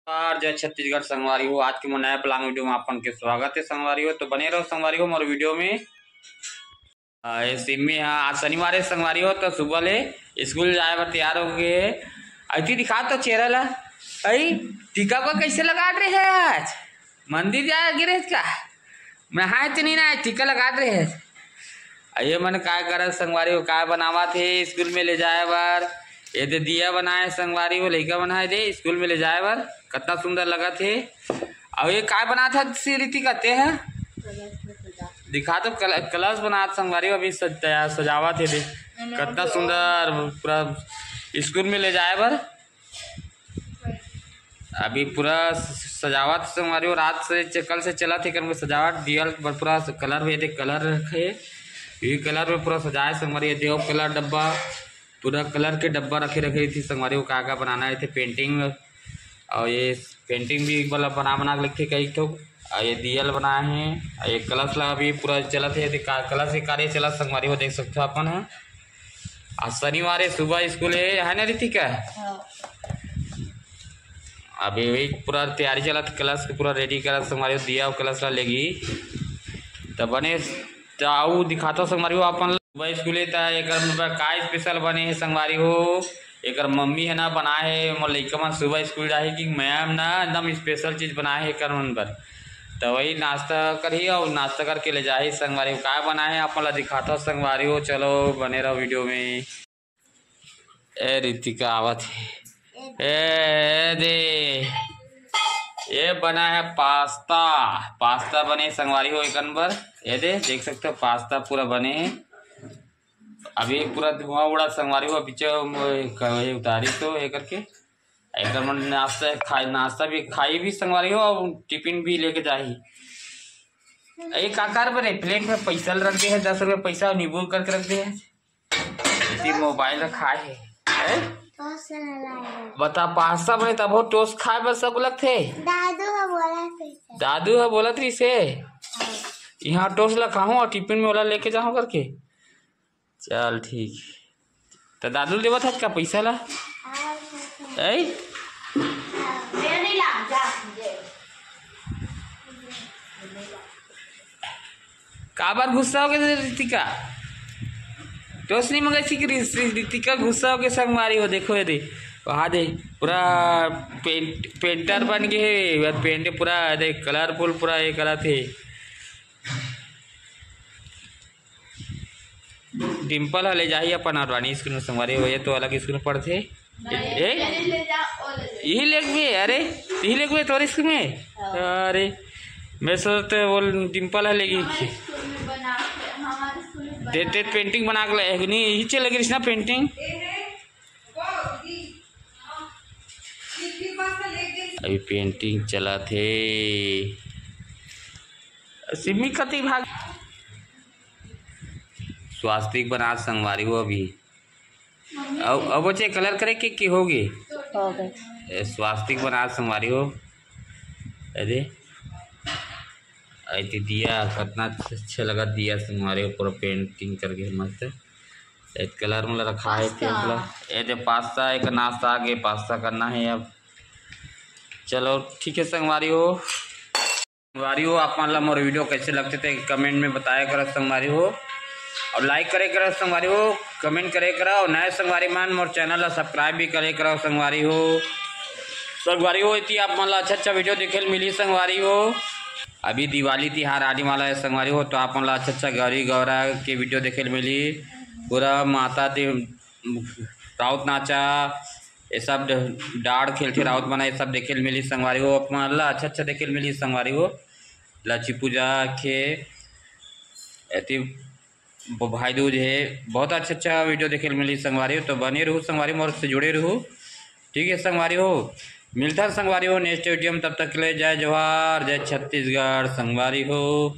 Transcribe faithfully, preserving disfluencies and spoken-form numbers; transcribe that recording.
नमस्कार, जय छत्तीसगढ़ संगवारी हो। आज के मोर नया vlog video में आप मन के स्वागत है संगवारी हो। तो बने रहो संगवारी हो मोर video में। आ, ये सिम्मी हा, आज शनिवार है संगवारी हो, तो सुबह ले स्कूल जाए बर तैयार हो गए है। अति दिखा तो चेहरा ला। अई, टीका को कैसे लगा रहे है आज? मंदिर जाए गिरे का? नहाए तो नहीं नहाए, टीका लगा रहे है। अये मन काय करत संगवारी हो, काय बनावत हे स्कूल में ले जाए बर? ये दे दिया बनाए संगवारी हो, लइका बनाए दे स्कूल में ले जाए बर। कतना सुंदर लगत हे। अउ ये काय बनात हस ऋतिका ते ह? दिखा तो कल-, कलश बनात संगवारी हो, अभी सज-, तैयार सजावत हे दे। कतना सुंदर पूरा स्कूल में ले जाए बर। अभी पूरा सजावत संगवारी हो, रात से च-, कल से चलत हे करके सजावट, दिया बर पूरा कलर भी दे, कलर रखे, ये कलर में पूरा सजाए संगवारी हो, देव कलर डब्बा, पूरा कलर के डब्बा रखे, रखे रहिथे संगवारी हो, का का बनाना रहिथे पेंटिंग। अउ ये पेंटिंग भी एक बार बना, बना के लगथे कई ठो। अउ ये दिया ल बनाए हे, अउ ये कलश ला भी पूरा चलत हे, दे का-, कलश के कार्य चलत संगवारी हो, देख सकथो अपन ह। आज शनिवार हे, सुबह स्कूल हे, है ना ऋतिका? हाँ। अभी वही पूरा तैयारी चलत, कलश के पूरा रेडी करत संगवारी हो, दिया अउ कलश ला लेगी। त बने त अउ दिखाथो संगवारी हो अपन ला। सुबह स्कूल हे त एकर मतलब का स्पेशल बने हे संगवारी हो। एकर मम्मी हे ना बनाए हे, मोर लइका मन सुबह स्कूल जाही कि मैम ना एकदम स्पेशल चीज बनाए हे एकर मन बर। त वही नाश्ता करही अउ नाश्ता करके ले जाही संगवारी हो। का बनाए हे आप मन ला दिखाथो संगवारी हो, चलो बने रहो video में। ए ऋतिका आवत हे। ए, ए दे, ये बना है पास्ता। पास्ता बने संगवारी हो एकन बर। ये दे, देख सकते हो पास्ता पूरा बने हे। अभी पूरा धुआं उड़ा संगवारी हो, पीछे म-, क-, ये उतारी तो ये करके। एकर मन नाश्ता खाई, नाश्ता भी खाई भी संगवारी हो अउ टिफिन भी लेके जाही। ए काकर बने प्लेट में पैसा ल रख दे है, दस रुपया पैसा निबूर करके रख दे है। इति मोबाइल रखा है, हैं? टोस्ट ला लाए। बता, पास्ता बने तभो टोस्ट खाए बर सब लगथे। दादू ह बोलत रहिसे। दादू ह बोलत रहिसे। हाँ। यहाँ टोस्ट ला खाहूँ अउ टिफिन में ओला लेके जाहूँ करके। चल ठीक। त दादू ल देवत हस का पैसा ला? हाँ। ऐ? मैं नहीं लाऊं, जा, दे। काबर गुस्सा हो गए ऋतिका? टोस्ट नहीं मंगाइस कि ऋ-, ऋतिका गुस्सा हो गए संगवारी हो, देखो ये दे, वहाँ दे, पूरा पेंट, पेंटर बन गए हे, ये पेंट पूरा दे, कलरफुल पूरा ये करत हे। डिम्पल ह ले जाही अपन अडवाणी स्कूल में संगवारी हो, ये तो अलग स्कूल में पढ़थे। ए? यही लेगबे, अरे, यही लेगबे तोर स्कूल में? हाँ। अरे, मैं सोचते वो डिम्पल ह लेगी। हमारे स्कूल में बना के, हमारे स्कूल में बना दे, दे पेंटिंग बना के लाए, नहीं, यही चल लगी ना पेंटिंग। अभी पेंटिंग चलत हे। सिमी कति भाग स्वास्तिक बनात संगवारी हो अभी। अब, अब बचे कलर करे के, के होगे? हो गए। ए, स्वास्तिक बनात संगवारी हो। अरे, अरे दे दिया, कतना अच्छा, अच्छा लगा दिया संगवारी हो, पूरा पेंटिंग करके मस्त। ए, कलर मन ला रखा है, पास्ता। टेबल ला। ए दे पास्ता, एक नाश्ता आगे, पास्ता करना है अब। चलो ठीक है संगवारी हो। संगवारी हो, आप मन ला मोर वीडियो कैसे लगथे ते कमेंट में बताया करो संगवारी हो, और लाइक करे करो संगवारी हो, कमेंट करे करो, और नए संगवारी मन मोर चैनल ला सब्सक्राइब भी करे करो संगवारी हो। संगवारी हो, इति आप मन ला अच्छा अच्छा वीडियो देखे ल मिली संगवारी हो। अभी दिवाली तिहार आने वाला है संगवारी हो, तो आप मन ला अच्छा अच्छा गौरी गौरा के वीडियो देखे ल मिली। पूरा माता दे राउत नाचा, ये सब ड-, डाड़ खेलथे राउत मन, ये सब देखे ल मिली संगवारी हो। आप मन ला अच्छा अच्छा देखे ल मिली संगवारी हो। लक्ष्मी पूजा के एती ब-, भाई दूज हे, बहुत अच्छा अच्छा वीडियो देखे ल मिली संगवारी हो। तो बने रहू संगवारी, मोर से जुड़े रहू, ठीक है संगवारी हो। मिलथन संगवारी हो नेक्स्ट वीडियो में, तब तक के लिए जय जोहार, जय छत्तीसगढ़ संगवारी हो।